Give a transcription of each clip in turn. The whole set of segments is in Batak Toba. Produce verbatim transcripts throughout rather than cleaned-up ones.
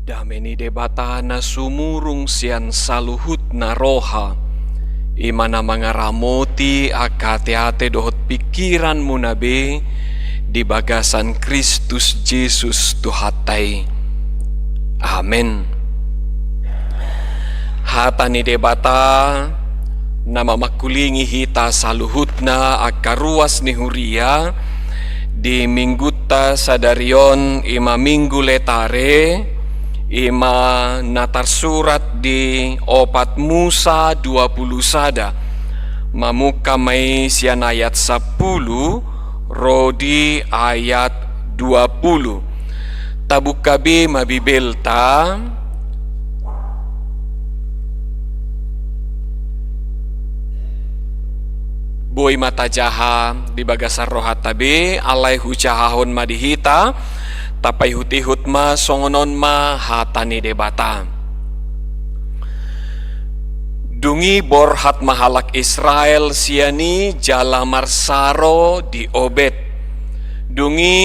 Dame ni Debata na sumurung sian saluhutna roha, i ma na mangaramoti angka ateate dohot pingkiranmuna be di bagasan Kristus Jesus Tuhanta i. Amen. Hata ni Debata na mamangkulingi hita saluhutna angka ruas ni huria di minggunta sadari on, i ma Minggu Letare, i ma na tarsurat di opat Musa dua pulu sada. Mamungka ma i sian ayat sampulu ro di ayat dua pulu. Tabuka be ma Bibelta. Boi ma tajaha di bagasan rohanta be, alai hujahahon ma di hita, tapaihut-ihut ma songon on ma hata ni Debata. Dung i borhat ma halak Israel sian i jala marsaro di Obed. Dung i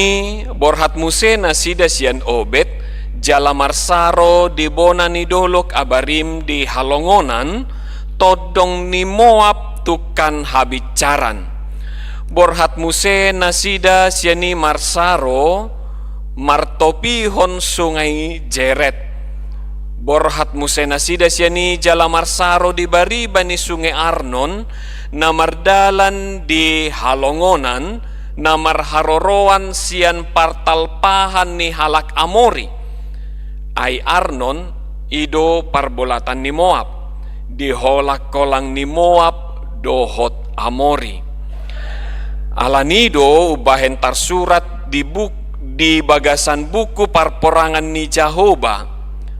borhat muse nasida sian Obed, jala marsaro di bona ni dolok Abarim di halongonan, tondong ni Moab tungkan habinsaran. Borhat muse nasida sian i marsaro, martopihon sungai Jered. Borhat muse nasida sian i jala marsaro di bariba ni sunge Arnon, na mardalan di halongonan, na marharoroan sian partalpahan ni halak Amori. Ai Arnon i do parbolatan ni Moab, di holang-holang ni Moab dohot Amori. Alani i do umbahen tarsurat di buk-, di bagasan buku parporangan ni Jahoba,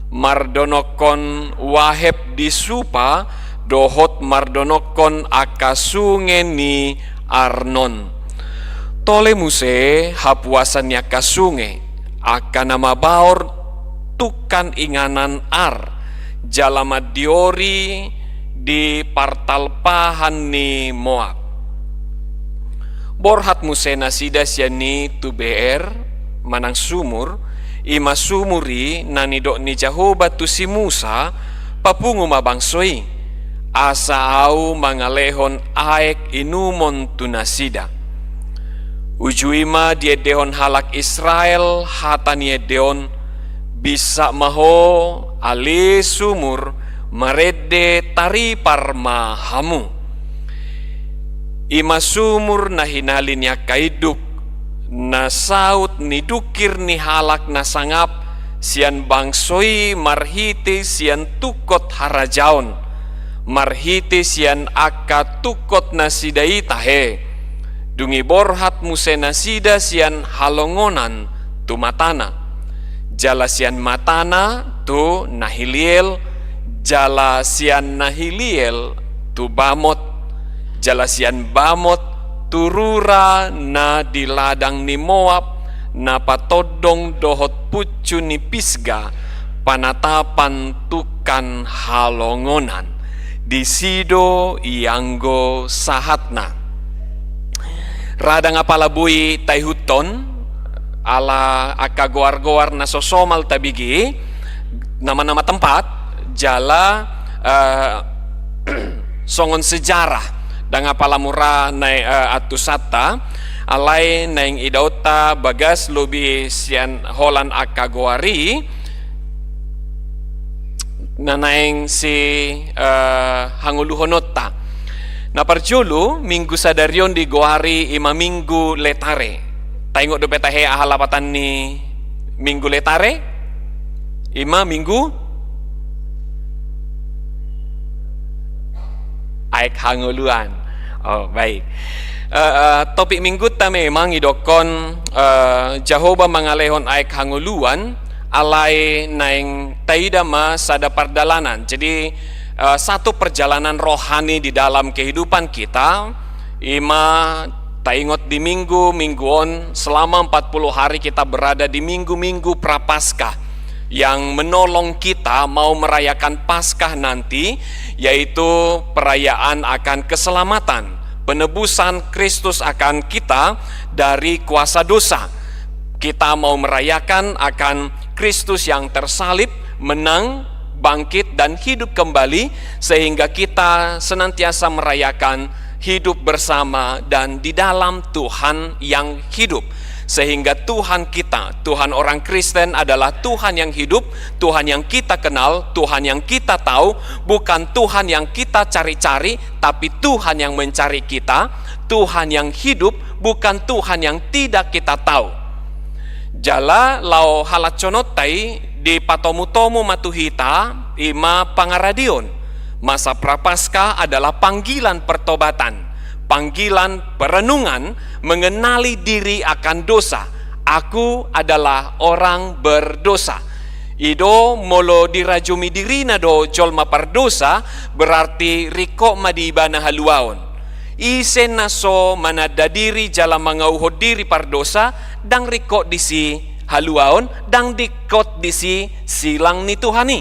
mardonokkon Waheb di Supa, dohot mardonokkon angka sunge ni Arnon. Tole muse hapuasan ni angka sunge, angka na mabaor tungkan inganan Ar, jala mandiori di partalpahan ni Moab. Borhat muse nasida sian i tu Beer, manang sumur, i ma sumur i na nidok ni Jahoba tu si Musa, papungu ma bangso i, asa ahu mangalehon aek inumon tu nasida. Uju i ma diendehon halak Israel hata ni ende on, binsa ma ho, ale sumur, marende taripar ma hamu. I ma sumur na hinali ni angka induk, na saut ni dungkir ni halak na sangap sian bangso i marhite sian tungkot harajaon, marhite sian angka tungkot nasida i tahe. Dung i borhat muse nasida sian halongonan tu matana, jala sian matana tu Nahiliel, jala sian Nahiliel tu Bamot, jala sian Bamot tu rura na di ladang ni Moab, na patondong dohot puncu ni Pisga, panatapan tungkan halongonan. Disi do ianggo sahatna. Ra ndang apala boi taihuthon, ala angka goar-goar na so somal tabege, nama-nama tempat, jala, eh, songon sejarah, ndang apala mura naeng, eh, antusanta, alai naeng idaonta bagas lobi sian holan angka goar i, na naeng si, eh, hangoluhononta. Na parjolo, minggu sadari on digoari i ma Minggu Letare. Taingot dope tahe aha lapatan ni Minggu Letare? I ma minggu aek hangoluan. Oh, baik. Eh, eh, topik minggunta memang idokkon, eh, Jahoba mangalehon aek hangoluan, alai naeng taida ma sada pardalanan. Jadi, eh, satu perjalanan rohani di dalam kehidupan kita, i ma taingot di minggu, minggu on, selama empat puluh hari kita berada di minggu-minggu Prapaskah yang menolong kita mau merayakan Paskah nanti, yaitu perayaan akan keselamatan, penebusan Kristus akan kita dari kuasa dosa. Kita mau merayakan akan Kristus yang tersalib, menang, bangkit, dan hidup kembali, sehingga kita senantiasa merayakan hidup bersama dan di dalam Tuhan yang hidup. Sehingga Tuhan kita, Tuhan orang Kristen adalah Tuhan yang hidup, Tuhan yang kita kenal, Tuhan yang kita tahu, bukan Tuhan yang kita cari-cari, tapi Tuhan yang mencari kita, Tuhan yang hidup, bukan Tuhan yang tidak kita tahu. Jala laho halashononta i dipatomutomu ma tu hita, i ma pangaradion. Masa Prapaskah adalah panggilan pertobatan, panggilan perenungan mengenali diri akan dosa. Aku adalah orang berdosa. I do molo dirajumi dirina do jolma pardosa, berarti ringkot ma di ibana haluaon. Ise na so mananda diri jala mangauhon diri pardosa, ndang ringkot disi haluaon, ndang ringkot disi silang ni Tuhan i.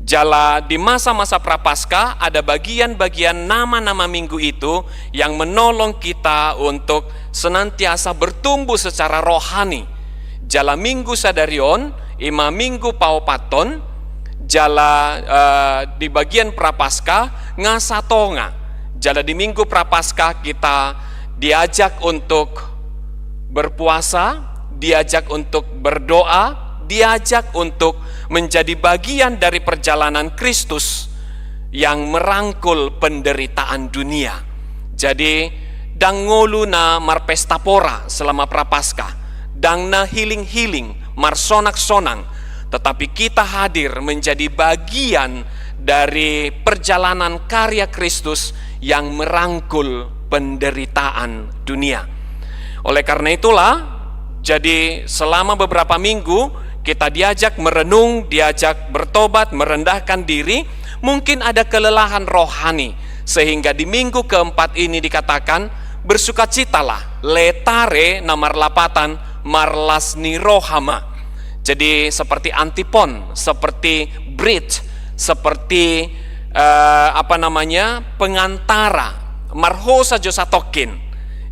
Jala di masa-masa Prapaskah ada bagian-bagian nama-nama minggu itu yang menolong kita untuk senantiasa bertumbuh secara rohani. Jala minggu sadari on, i ma minggu paopathon, jala, eh, di bagian Prapaskah nga satonga. Jala di minggu Prapaskah kita diajak untuk berpuasa, diajak untuk berdoa, diajak untuk menjadi bagian dari perjalanan Kristus yang merangkul penderitaan dunia. Jadi, ndang ngolu na marpesta pora selama Prapaskah, ndang na hiling-hiling, marsonak-sonang, tetapi kita hadir menjadi bagian dari perjalanan karya Kristus yang merangkul penderitaan dunia. Oleh karena itulah, jadi selama beberapa minggu kita diajak merenung, diajak bertobat, merendahkan diri, mungkin ada kelelahan rohani, sehingga di minggu keempat ini dikatakan, "Bersukacitalah, laetare na marlapatan marlas ni roha ma." Jadi seperti antipon, seperti bridge, seperti, eh, apa namanya, pengantara, marhosa jo satongkin.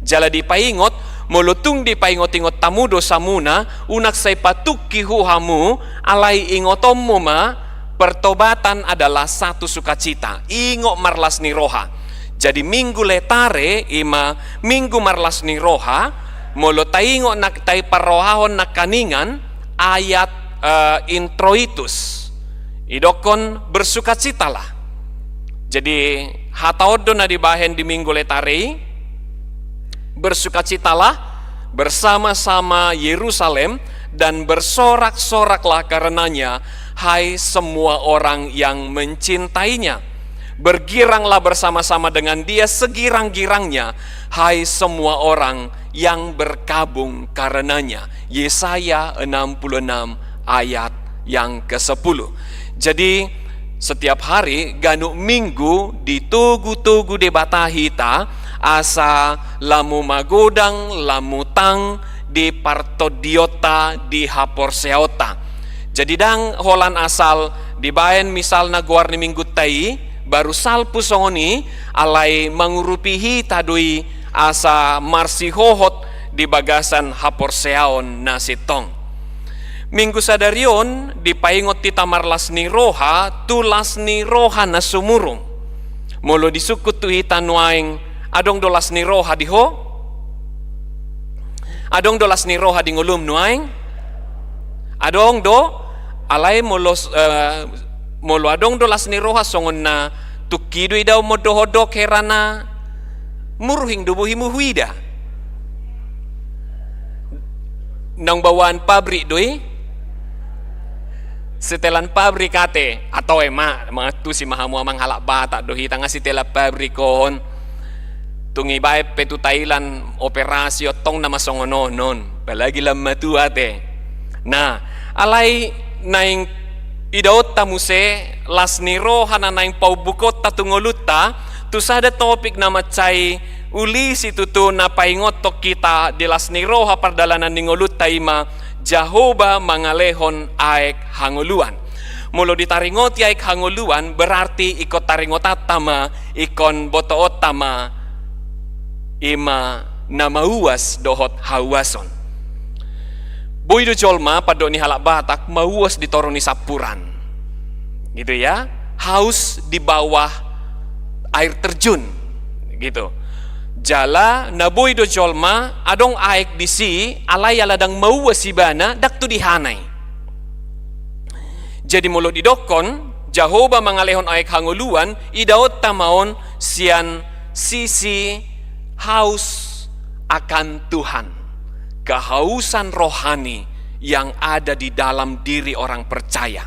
Jala dipaingot, molo tung dipaingot-ingot hamu dosamuna, unang sai patungki hu hamu, alai ingotonmu ma, pertobatan adalah satu sukacita. Ingot marlas ni roha. Jadi minggu laetare, i ma minggu marlas ni roha, molo taingot na, taparrohahon nangkaningan, ayat, eh, introitus. Didokkon bersukacitalah. Jadi, hata on do na dibahen di minggu laetare i, "Bersukacitalah bersama-sama Yerusalem dan bersorak-soraklah karenanya, hai semua orang yang mencintainya. Bergiranglah bersama-sama dengan dia segirang-girangnya, hai semua orang yang berkabung karenanya." Yesaya enam puluh enam ayat yang kesepuluh. Jadi, setiap hari ganup minggu ditogu-togu Debata hita, asa lamu magodang, lamu tang di partondionta, di haporseaonta. Jadi ndang holan asal dibahen misalna goar ni minggunta i, baru salpu songon i, alai mangurupi hita do i asa marsihohot di bagasan haporseaon na sintong. Minggu sadari on dipaingot hita marlas ni roha, tu las ni roha na sumurung. Molo disungkun tu hita nuaeng, adong do las ni roha di ho? Adong do las ni roha di ngolum nuaeng? Adong do, alai molo, eh, molo adong do las ni roha songon na tungki do idaonmu dohot hera na muruhing do bohimu huida. Naung bawaan pabrik do i? Setelan pabrik ate, atau ema, mangantusi ma hamu amang halak Batak do hita nga setelan pabrik on. Tung ibaen pe tu Thailand operasi ottong nama songon on, non. Apalagi lam matua ate. Nah, alai naeng idaonta muse, las ni roha na naeng paumbukonta tu ngolunta, tu sada topik na mansai uli situtu na paingothon hita di las ni roha pardalanan ni ngolunta i ma Jahowa mangalehon aek hangoluan. Molo ditaringoti aek hangoluan, berarti ingkon taringotanta ma, ingkon botoonta ma, i ma na mauas dohot hauason. Boi do jolma, pandok ni halak Batak, mauas di toru ni sampuran. Gitu ya. Haus di bawah air terjun. Gitu. Jala na boi do jolma, adong aek disi, alai ala ndang mauas ibana, ndang tu dihana i. Jadi molo didokkon Jahowa mangalehon aek hangoluan, idaonta ma on sian sisi haus akan Tuhan, kehausan rohani yang ada di dalam diri orang percaya.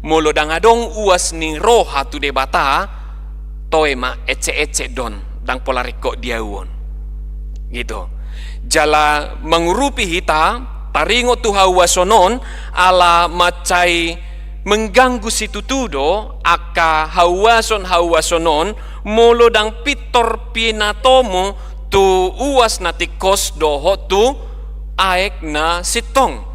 Molo ndang adong uas ni roha tu Debata, toe ma ecek-ecek do on, ndang pola ringkot di ahu on. Gitu. Jala mangurupi hita taringot tu hauason on, ala mansai mengganggu situtu do angka hauason-hauason on, molo ndang pintor pinatomu tu uas na tingkos dohot tu aek na sintong.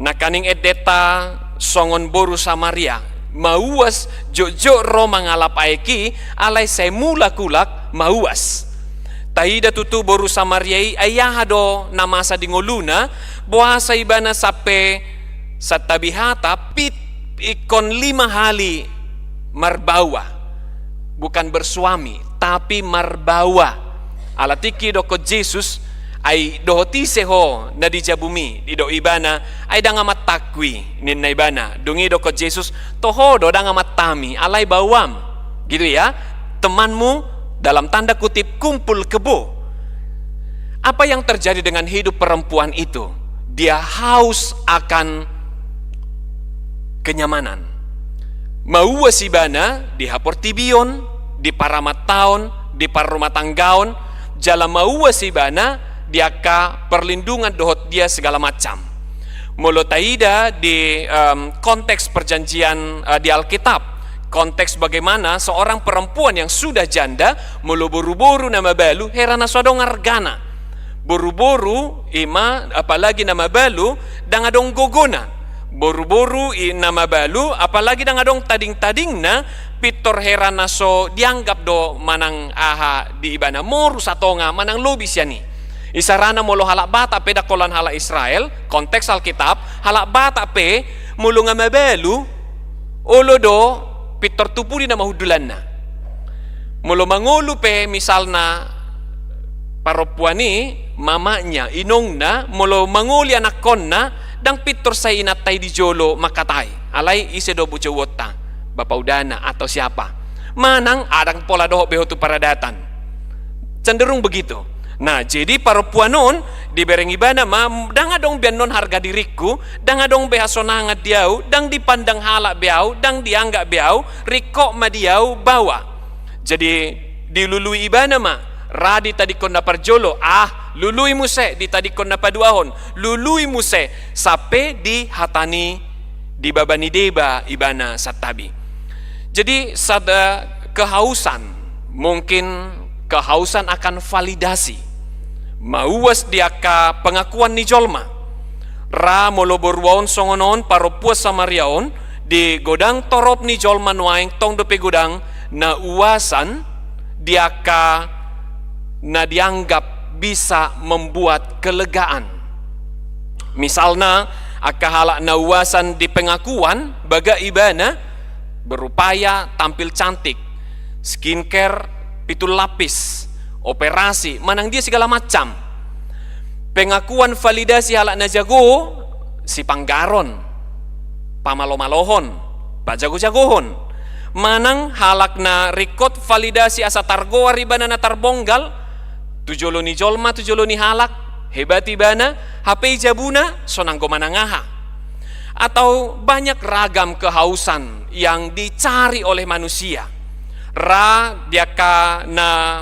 Nangkaning endenta songon boru Samaria, mauas jotjot ro mangalap aek i, alai sai mulak-ulak mauas. Taida tutu boru Samaria i, ai aha do na masa di ngoluna, boasa ibana sampe, santabi hata, pit-, ingkon lima hali marbaoa. Bukan bersuami, tapi marbaoa. Ala tingki didokkon Jesus, ai dohot ise ho na di jabumi, didok ibana, ai ndang amantangku i, ninna ibana. Dung i didokkon Jesus, toho do ndang amantami, alai baoam. Gitu ya, temanmu dalam tanda kutip kumpul kebo. Apa yang terjadi dengan hidup perempuan itu? Dia haus akan kenyamanan. Mauas ibana di haportibion, di paramatahon, di parrumatanggaon, jala mauas ibana di angka perlindungan dohot dia segala macam. Molo taida di, em, konteks perjanjian, eh, di Alkitab, konteks bagaimana seorang perempuan yang sudah janda, molo boru-boru na mabalu, hera na so adong argana. Boru-boru, ima, apalagi na mabalu, ndang adong gogona. Boru-boru i na mabalu, apalagi ndang adong tading-tadingna, pintor hera na so dianggap do manang aha di ibana, moru satonga manang lobi sian i. Isarana molo halak Batak pe ndang holan halak Israel, konteks Alkitab, halak Batak pe molo nga mabalu, olo do pintor tu pudi nama hundulanna. Molo mangolu pe misalna parompuan i, mamanya, inongna, molo mangoli anakkonna, ndang pintor sai inanta i di jolo mangkatai. Alai ise do bujouonta, bapa udana atau siapa. Manang ndang pola dohot be ho tu paradatan. Cenderung begitu. Nah, jadi parompuan on dibereng ibana ma, ndang adong be annon harga diringku, ndang adong be hasonangan di ahu, ndang dipandang halak be ahu, ndang dianggap be ahu, ringkot ma di ahu baoa. Jadi dilului ibana ma, ra ditadingkon na parjolo, ah, lului muse, ditadingkon na paduahon, lului muse, sampe di hata ni, di baba ni deba ibana santabi. Jadi sada kehausan, mungkin kehausan akan validasi. Mauas di angka pengakuan ni jolma. Ra molo borua on songon on, parompuan Samaria on, di godang torop ni jolma nuaeng tong dope godang na uasan di angka na dianggap bisa membuat kelegaan. Misalna, angka halak na uasan di pengakuan, bagak ibana, berupaya tampil cantik, skincare, pitu lapis, operasi, manang dia segala macam. Pengakuan validasi halak na jago, sipanggaron, pamalomalohon, pajagojagohon. Manang halak na ringkot validasi asa targoar ibana na tarbonggal, tu jolo ni jolma, tu jolo ni halak, hebat ibana, hape i jabuna, so nanggo manang aha. Atau banyak ragam kehausan yang dicari oleh manusia. Ra di angka na,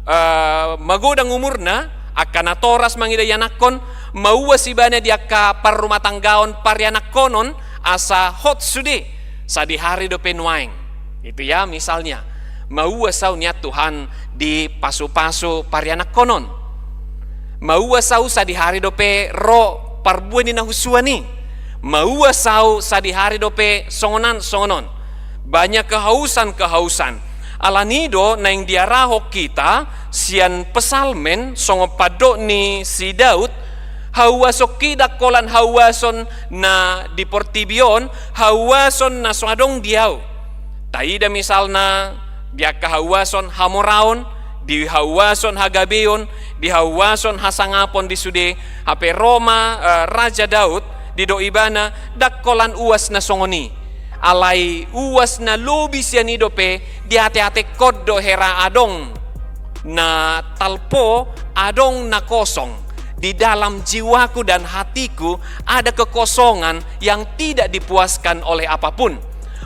eh, magodang umurna, angka natoras mangida ianakhon, mauas ibana di angka parrumatanggaon, parianakhonon, asa hot sude, sadihari dope nuaeng. Itu ya, misalnya, mauas au nian Tuhan di pasupasu parianakhonon. Mauas au sadihari dope ro parbue ni na husuan i. Mauas au sadihari dope songon on, songon on. Banyak kehausan-kehausan. Alani do naeng diarahon hita sian Psalmen songon pandok ni si Daud, Hauason i ndang holan hauason na di portibi on, hauason na so adong di ahu. Taida misalna di angka hauason hamoraon, di hauason hagabeon, di hauason hasangapon di sude, hape ro ma, eh, Raja Daud, didok ibana, ndang holan uas na songon i. Alai uas na lobi sian i dope, diateatehon do hera adong na talpo, adong na kosong. Di dalam jiwaku dan hatiku ada kekosongan yang tidak dipuaskan oleh apapun.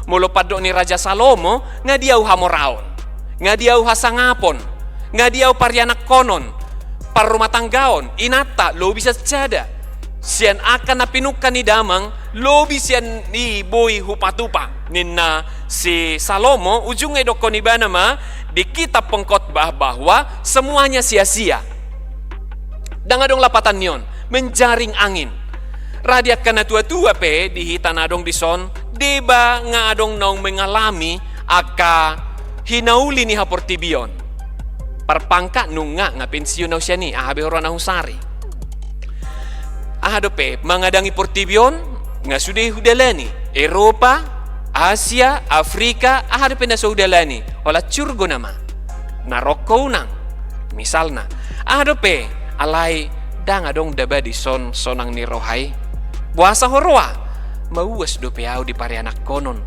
Molo pandok ni Raja Salomo, nga di ahu hamoraon, nga di ahu hasangapon, nga di ahu parianakhonon, parrumatanggaon, inanta, lobi sian sada. Sian angka na pinungka ni damang, lobi sian i boi hupatupa. Ninna si Salomo, ujungna idokkon ibana ma di kitab Pengkhotbah bahwa semuanya sia-sia. Ndang adong lapatan ni on, menjaring angin. Ra di angka na tua-tua pe di hita na adong dison, deba nga adong naung mengalami angka hinauli ni haportibion. Parpangkat nunga, nga pensiun ahu sian i, aha be huroha na husari. Aha dope, mangadangi portibi on, nga sude hudalani. Eropa, Asia, Afrika, aha dope na so hudalani. Holan curgo nama. Na rongko unang. Misalna. Aha dope, alai ndang adong daba dison sonang ni roha i. Boasa huroha? Mauas dope ahu di parianakhonon.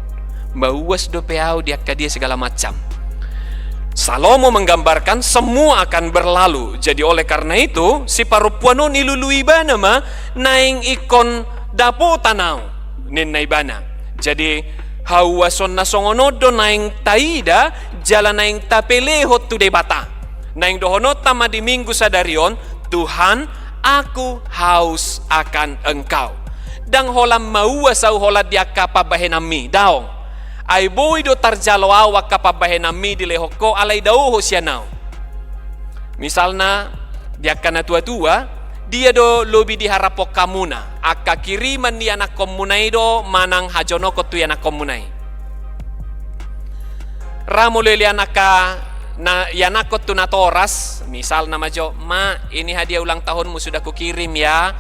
Mauas dope ahu di angka dia segala macam. Salomo menggambarkan semua akan berlalu. Jadi oleh karena itu, si parompuan on ilului ibana ma naeng ingkon dapotan ahu, ninna ibana. Jadi hauason na songon on do naeng taida jala naeng tapelehon tu Debata. Naeng dohononta ma di Minggu sadari on, Tuhan, aku haus akan Engkau. Ndang holan mauas ahu holan di angka pambahenanmi, daong. Ai boi do tarjalo ahu angka pambahenanmi dilehon Ho alai daohon sian ahu. Misalna, di angka na tua-tua, dia do lobi diharaphon hamuna, angka kiriman ni ianakhonmuna i do manang hajonokhon tu ianakhonmuna i. Ra molo ilean angka na ianakhon tu natoras, misalna ma jo, "Ma, ini hadiah ulang tahunmu sudah kukirim ya.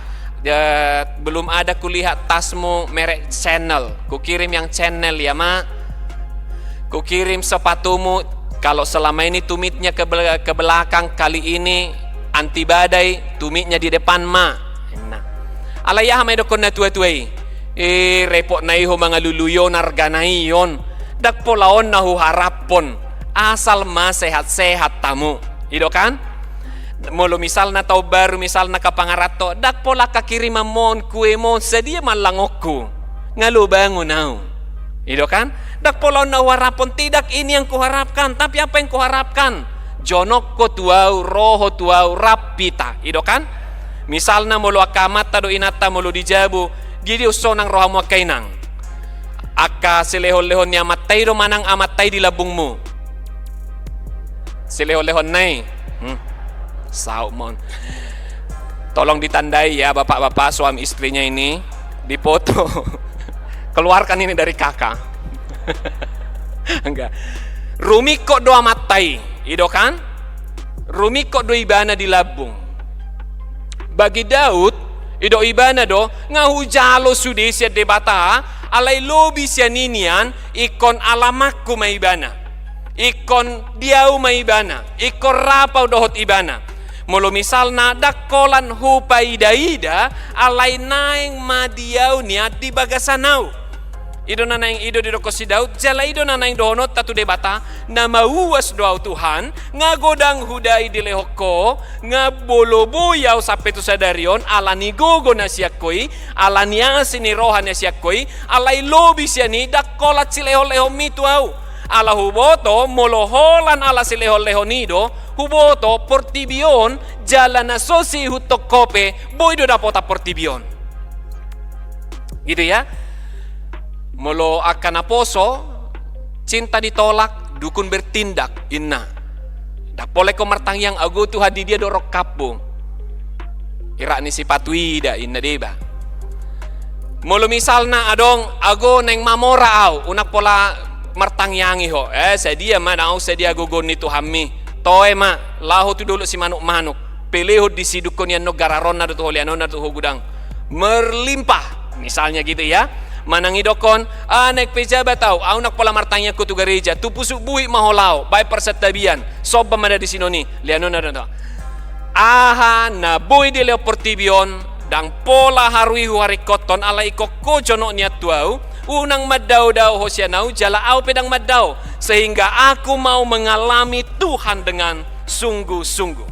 Eh, belum ada kulihat tasmu merek Chanel. Kukirim yang Chanel ya, Ma. Kukirim sepatumu, kalau selama ini tumitnya ke bel-, ke belakang, kali ini anti badai, tumitnya di depan, Ma." Nah. Alai aha ma idokkon na tua-tua i? Eh, repot na i ho mangalului on, argana i on. Ndang pola on na huharaphon, asal ma sehat-sehat hamu. I do kan? Molo misalna taon baru, misalna ka pangaranto, ndang pola angka kirimanmu on, kuemu on, sadia ma langonku. Nga lobangon ahu. I do kan? Ndang pola on na huharaphon, tidak ini yang kuharapkan, tapi apa yang kuharapkan? Jonok ho tu ahu, ro ho tu ahu, rap hita. I do kan? Misalna molo angka amanta do inanta molo di jabu, dia do sonang rohamu angka inang. Angka silehon-lehon ni amanta i do manang amanta i di lambungmu. Silehon-lehonna i. Hmm. Saut mon. Tolong ditandai ya, bapak-bapak, suami istrinya ini. Dipoto. Keluarkan ini dari kakak. Enggak. Rumingkot do amanta i. I do kan? Rumingkot do ibana di lambung. Bagi Daud, idok ibana do, nga hujalo sude sian Debata, alai lobi sian i nian, ingkon alamanku ma ibana. Ingkon di ahu ma ibana, ingkon rap ahu dohot ibana. Molo misalna ndang holan hupaida-ida, alai naeng ma di ahu nian di bagasan ahu. I do na naeng, i do didokkon si Daud, jala i do na naeng dohononta tu Debata, na mauas do ahu Tuhan, nga godang hudai dilehon Ho, nga molo boi ahu sampe tu sadari on, ala ni gogo na sian Ho i, ala ni asi ni roha na sian Ho i, alai lobi sian i ndang holan silehon-lehonmi tu ahu. Ala huboto, molo holan ala silehon-lehon i do, huboto portibi on, jala na so siihuthon Ho pe, boi do dapotan portibi on. Gitu ya. Molo angka naposo, cinta ditolak, dukun bertindak, inna. Ndang pola ingkon martangiang, ago Tuhan, di dia do rongkapmu. Irak ni sipatu i da, inna deba. Molo misalna adong, ago naeng mamora ahu, unang pola martangiangi ho. Eh, sadia ma, ndang ahu sadia gogo ni Tuhanmi. Toe ma, laho tu dolok simanuk-manuk. Pelehon disiduk ho nian on, gararonna do tu ho, leanonna do tu ho godang. Merlimpah, misalnya gitu ya. Manang didokkon, ah, naeng pejabat au, au ndang pola martangiang ho tu gareja, tu pusuk buhit ma ho laho, baen parsantabian, somba ma na disi on i, leanonna do tu ho. Aha na boi dilehon portibi on, ndang pola haruihu haringkothon, alai ingkon ho jonok nian tu au, unang mandao-dao ho sian au, jala au pe ndang mandao, sehingga aku mau mengalami Tuhan dengan sungguh-sungguh.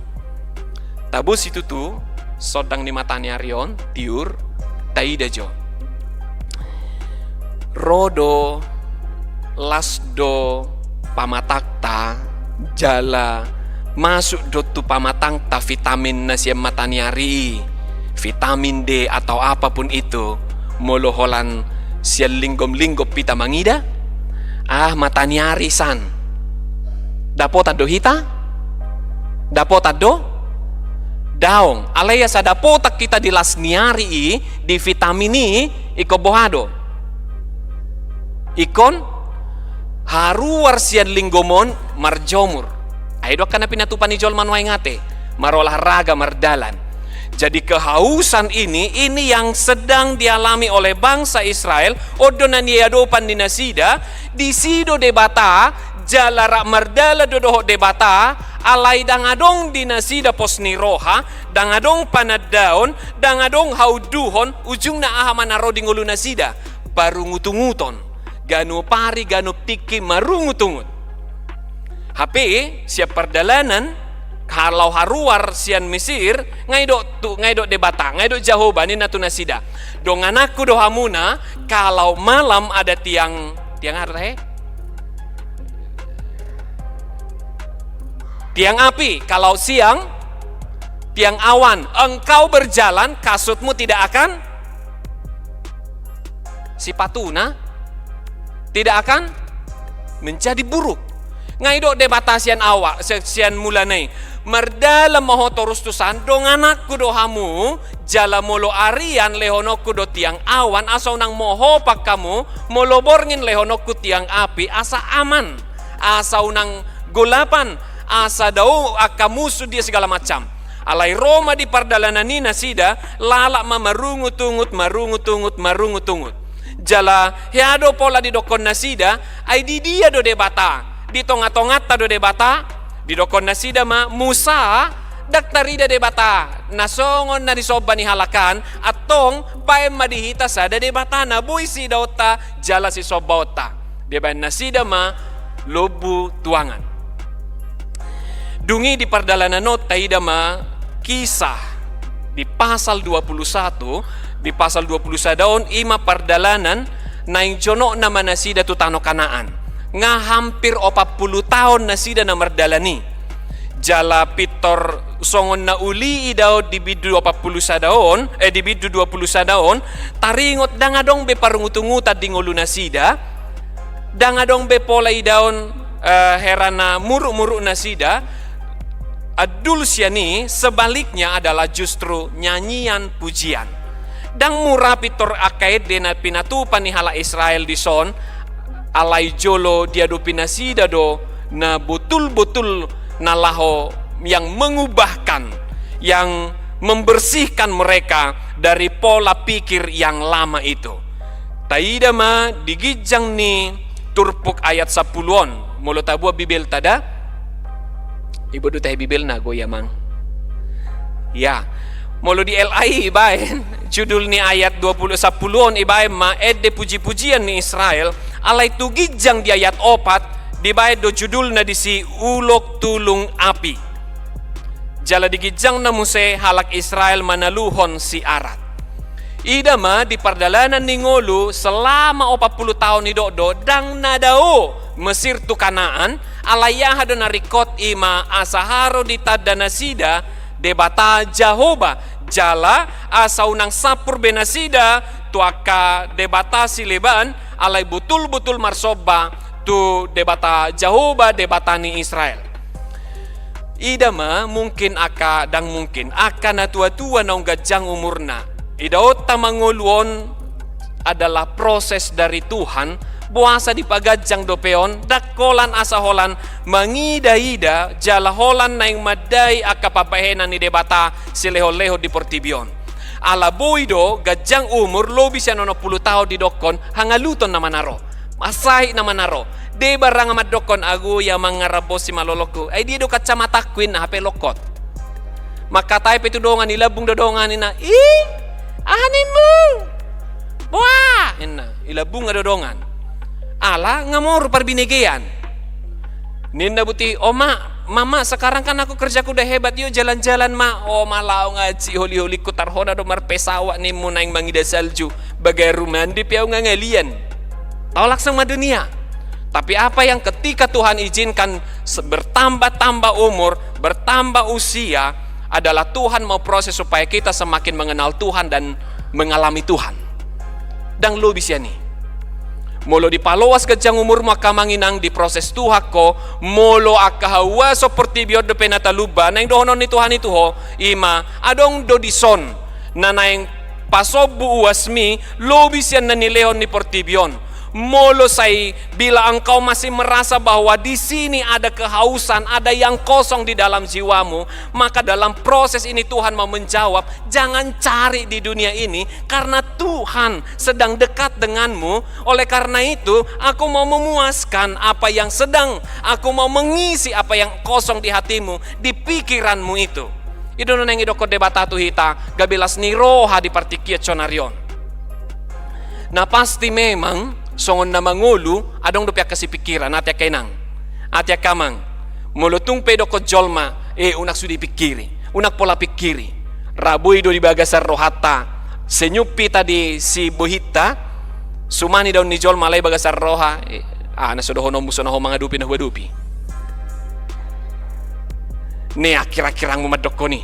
Tabo situtu, sondang ni mataniari on, tiur, taida jo. Ro do, las do pamatangta, jala masuk do tu pamatangta vitamin na sian mataniari i, vitamin D atau apapun itu, molo holan sian linggom-linggom hita mangida, ah, mataniari san. Dapotan do hita? Dapotan do? Daong. Alai asa dapotan hita di las ni ari i, di vitamin i, ingkon boha do? Ingkon haruar sian linggom on marjomur. Ai do angka na pinatupa ni jolma nuaeng ate, marolahraga, mardalan. Jadi kehausan ini, ini yang sedang dialami oleh bangsa Israel, on do na niadopan ni nasida, disi do Debata, jala rap mardalan do dohot Debata, alai ndang adong di nasida pos ni roha, ndang adong panandaon, ndang adong haunduhon, ujungna aha ma na ro di ngolu nasida? Parungutunguton, ganup ari, ganup tingki marungutungut. Hape, sian pardalanan, ha-, laho haruar sian Mesir, nga i do tu, nga i do Debata, nga i do Jahowa, ninna tu nasida. Dongananku do hamuna, kalau malam ada tiang, tiang aha do tahe? Tiang api, kalau siang, tiang awan, engkau berjalan, kasutmu tidak akan, sipatuna, tidak akan menjadi buruk. Nga i do Debata sian awa, si-, sian mulana i. Mardalan ma ho torus tusan, dongananku do hamu, jala molo arian lehononku do tiang awan, asa unang mohop angkamu, molo borngin lehononku tiang api, asa aman, asa unang golapan, asa dao angka musu dia segala macam. Alai ro ma di pardalanan i nasida, lalap ma marungutungut, marungutungut, marungutungut. Jala hea do pola didokkon nasida, ai di dia do Debata? Di tongatonganta do Debata? Didokkon nasida ma, Musa, ndang tarida Debata na songon na disomba ni halak an, antong baen ma di hita sada Debata na boi siidaonta jala sisombaonta. Dibaen nasida ma lombu tuangan. Dung i di pardalanan on taida ma Kisah di pasal dua puluh satu, di pasal dua puluh sada on, i ma pardalanan naeng jonokna ma nasida tu tano Kanaan. Nga hampir opat puluh taon nasida na mardalan i. Jala pintor songon na uli idaon di bindu opat puluh sada on, eh, di bindu dua puluh sada on, taringot ndang adong be parungutungutan di ngolu nasida, ndang adong be pola idaon, eh, hera na murukmuruk nasida, andul sian i, sebaliknya adalah justru nyanyian pujian. Ndang mura pintor angka ende na pinatupa ni halak Israel dison, alai jolo diadopi nasida do na botul-botul na laho yang mengubahkan, yang membersihkan mereka dari pola pikir yang lama itu. Taida ma di ginjang ni turpuk ayat sampulu on, molo taboan Bibelta da. Ibo do tahe Bibelna, go i amang. Ya. Molo di L A I ibaen, judul ni ayat dua puluh, sampulu on ibaen ma Ende Pujipujian ni Israel, alai tu ginjang di ayat opat dibaen do judulna disi Ulok Tulung Api. Jala di ginjangna muse halak Israel manaluhon si Arad. Ida ma di pardalanan ni ngolu selama opat puluh taon, didok do ndang na dao Mesir tu Kanaan, alai aha do na ringkot? I ma asa haru ditanda nasida Debata Jahowa, jala asa unang sampur be nasida tu angka debata sileban, alai botul-botul marsomba tu Debata Jahowa, Debata ni Israel. Ida ma mungkin angka, ndang mungkin, angka natuatua naung ganjang umurna. Idaonta ma ngolu on adalah proses dari Tuhan, Boasa dipaganjang dope on? Ndang holan asa holan mangidaida jala holan naeng mandai angka pambahenan ni Debata silehonlehon di portibi on. Ala boi do ganjang umur lobi sian onom pulu taon didokkon hangaluton nama na ro, mansahit nama na ro. Deba ranga mandokkon, ago ia mangarambosi malolokku, ai dia do kacamatangku, inna, hape lokot. Mangkatai pe tu dongan, i lambung do dongan, inna, ih, aha nimmu? Boa, inna, i lambung do dongan. Ala nga moru parbinegean. Ninna buti, o ma, mama, sekarang kan aku kerjaku udah hebat, yuk jalan-jalan ma. O ma, laho ngaji holi-holingku, tarhona do marpesawat nimmu naeng mangida salju. Bagai rumandi pe au nga ngalian. Tolak sama dunia. Tapi apa yang ketika Tuhan izinkan se-, bertambah-tambah umur, bertambah usia, adalah Tuhan mau proses supaya kita semakin mengenal Tuhan dan mengalami Tuhan. Ndang lobi sian i. Molo dipaloas ganjang umurmu angka amang inang, diproses Tuhan ho, molo angka hauason portibi on dope na talumba, naeng dohonon ni Tuhan i tu ho, i ma, adong do dison na naeng pasombu uasmi lobi sian na nilehon ni portibi on. Molo sai bila engkau masih merasa bahwa di sini ada kehausan, ada yang kosong di dalam jiwamu, maka dalam proses ini Tuhan mau menjawab, jangan cari di dunia ini, karena Tuhan sedang dekat denganmu. Oleh karena itu, Aku mau memuaskan apa yang sedang, Aku mau mengisi apa yang kosong di hatimu, di pikiranmu itu. I do na naeng didokkon Debata tu hita, gabe las ni roha di partingkian saonari on. Na pasti memang songon na mangolu, adong dope angka sipingkiran, ate angka inang, ate angka amang. Molo tung pe didokkon jolma, eh, unang sude pingkiri, unang pola pingkiri. Ra boi do di bagasan rohanta, senyum hita di sibohinta, suman i daon ni jolma, alai bagasan roha, eh, ah, na so dohononmu, so na ho mangadopi, na huadopi. Ninna kira-kirangmu mandokkon i.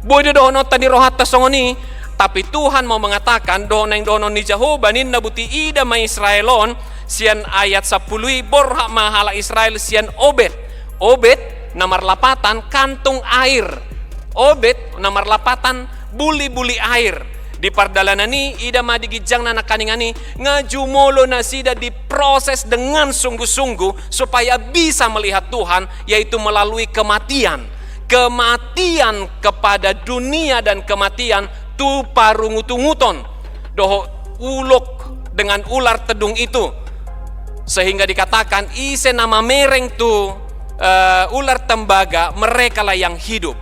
Boi do dohononta di rohanta songon i, tapi Tuhan mau mengatakan, dohon naeng dohonon ni Jahowa, ninna buti, ida ma Israel on, sian ayat sampulu i, borhat ma halak Israel sian Obed. Obed na marlapatan kantung air. Obed na marlapatan buli-buli air. Di pardalanan i, ida ma di ginjangna nangkaningan i, nga jumolo nasida diproses dengan sungguh-sungguh supaya bisa melihat Tuhan, yaitu melalui kematian. Kematian kepada dunia dan kematian tu parungutunguton dohot ulok dengan ular tedung itu. Sehingga dikatakan, ise na mamereng tu, eh, ular tembaga, merekalah yang hidup.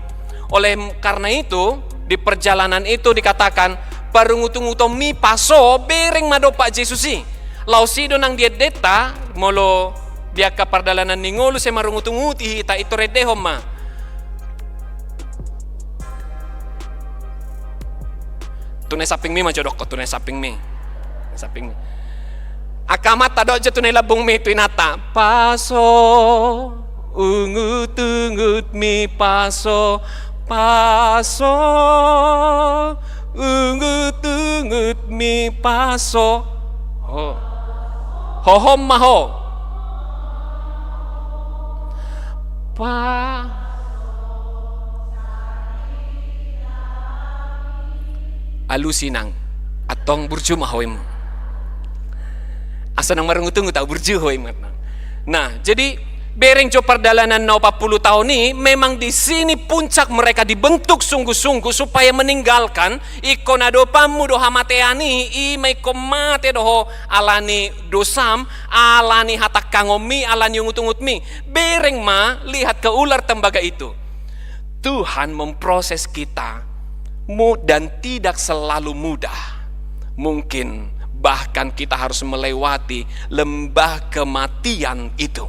Oleh karena itu, di perjalanan itu dikatakan, parungutungutonmi paso, bereng ma dompak Jesus i. Laos i do nang di endenta, molo di angka pardalanan ni ngolu sai marungutunguti hita, i tor endehon ma. Tu na sampingmi ma jo dokkon, tu na sampingmi. Sampingmi. Angka amanta dok jo tu na lambungmi, tu inanta. Paso, ungut-ungutmi paso, paso, ungut-ungutmi paso. Ho. Hohom ma ho. Pa. Alusi nang. Antong burju ma ho im. Asa nang marungutungut au, burju ho im. Nah, jadi bereng jo pardalanan na opat puluh tahun i, memang di sini puncak mereka dibentuk sungguh-sungguh supaya meninggalkan ingkon adopanmu do hamatean i, i ma ingkon mate do ho ala ni dosam, ala ni hatangkangonmi, ala ni ungutungutmi. Bereng ma lihat ke ular tembaga itu. Tuhan memproses kita mu-, dan tidak selalu mudah. Mungkin bahkan kita harus melewati lembah kematian itu.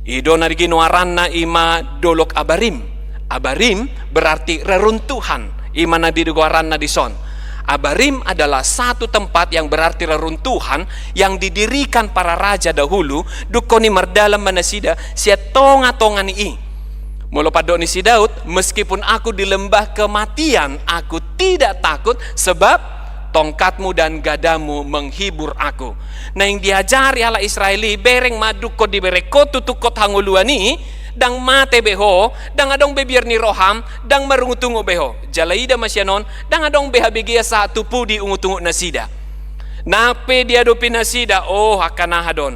I do na di ginoaranna i ma Dolok Abarim. Abarim berarti reruntuhan. I ma na di goaranna dison. Abarim adalah satu tempat yang berarti reruntuhan yang didirikan para raja dahulu, dungkon i mardalan ma nasida sian tongatonga ni i. Molo pandok ni si Daud, "Meskipun aku di lembah kematian, aku tidak takut, sebab tongkatmu dan gadamu menghibur aku." Naeng diajari halak Israel i, bereng ma dungkon dibereng ho tu tungkot hangoluan i, ndang mate be ho, ndang adong be biar ni roham, ndang marungutungut be ho. Jala ida ma sian on, ndang adong be habegean sahat tu pudi ungutungut nasida. Na pe diadopi nasida, oh, angka na aha do on,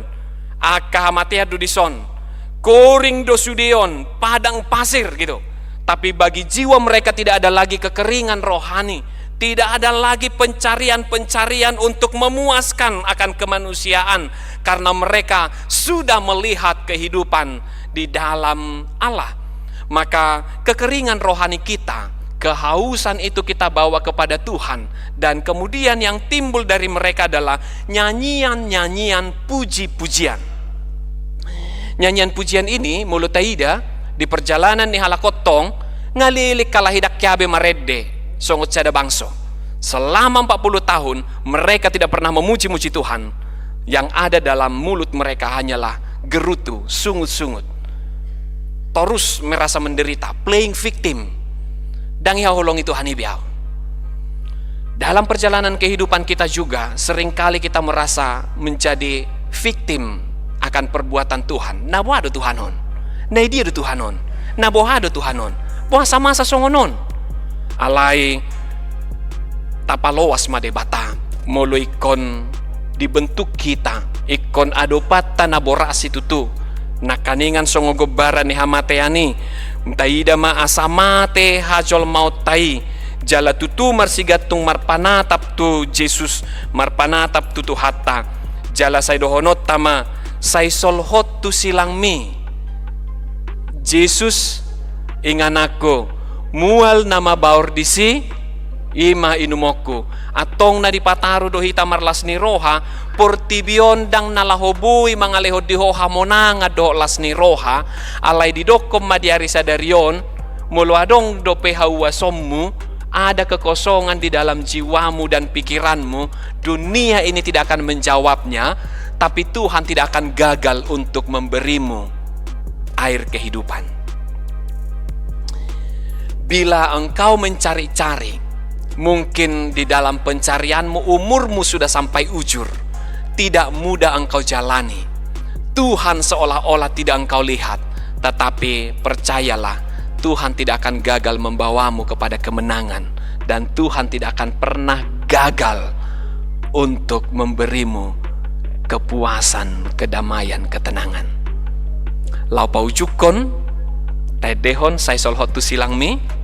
angka hamatean do dison, koring do sude on, padang pasir gitu. Tapi bagi jiwa mereka tidak ada lagi kekeringan rohani, tidak ada lagi pencarian-pencarian untuk memuaskan akan kemanusiaan, karena mereka sudah melihat kehidupan di dalam Allah. Maka kekeringan rohani kita, kehausan itu kita bawa kepada Tuhan, dan kemudian yang timbul dari mereka adalah nyanyian-nyanyian puji-pujian. Nyanyian pujian ini, molo taida, di perjalanan ni halak on tong, nga leleng halak i ndang hea be marende songon sada bangso. Selama empat puluh tahun, mereka tidak pernah memuji-muji Tuhan. Yang ada dalam mulut mereka hanyalah gerutu, sungut-sungut. Torus merasa menderita, playing victim. Ndang dihaholongi Tuhan i be ahu. Dalam perjalanan kehidupan kita juga, seringkali kita merasa menjadi victim akan perbuatan Tuhan. Na boha do Tuhan on? Na idia do Tuhan on? Na boha do Tuhan on? Boha masa-masa songon on? Alai, tapaloas ma Debata, molo ingkon dibentuk hita, ingkon adopanta na borat situtu, nangkiningan songon gombaran ni hamatean i, taida ma asa mate hajolmaonta i, jala tutu marsigantung marpanatap tu Jesus, marpanatap tu Tuhanta, jala sai dohononta ma, sai solhot tu silangmi. Jesus, ingananku, mual nama baor disi, i ma inumonku. Antong na dipataru do hita marlas ni roha, portibi on ndang na laho boi mangalehon di ho hamonangan dohot las ni roha, alai didokkon ma di ari sadari on, molo adong dope hauasonmu, ada kekosongan di dalam jiwamu dan pikiranmu, dunia ini tidak akan menjawabnya, tapi Tuhan tidak akan gagal untuk memberimu air kehidupan. Bila engkau mencari-cari, mungkin di dalam pencarianmu umurmu sudah sampai ujur, tidak mudah engkau jalani. Tuhan seolah-olah tidak engkau lihat, tetapi percayalah, Tuhan tidak akan gagal membawamu kepada kemenangan, dan Tuhan tidak akan pernah gagal untuk memberimu kepuasan, kedamaian, ketenangan. Laho paujungkon, taendehon sai solhot tu silangmi,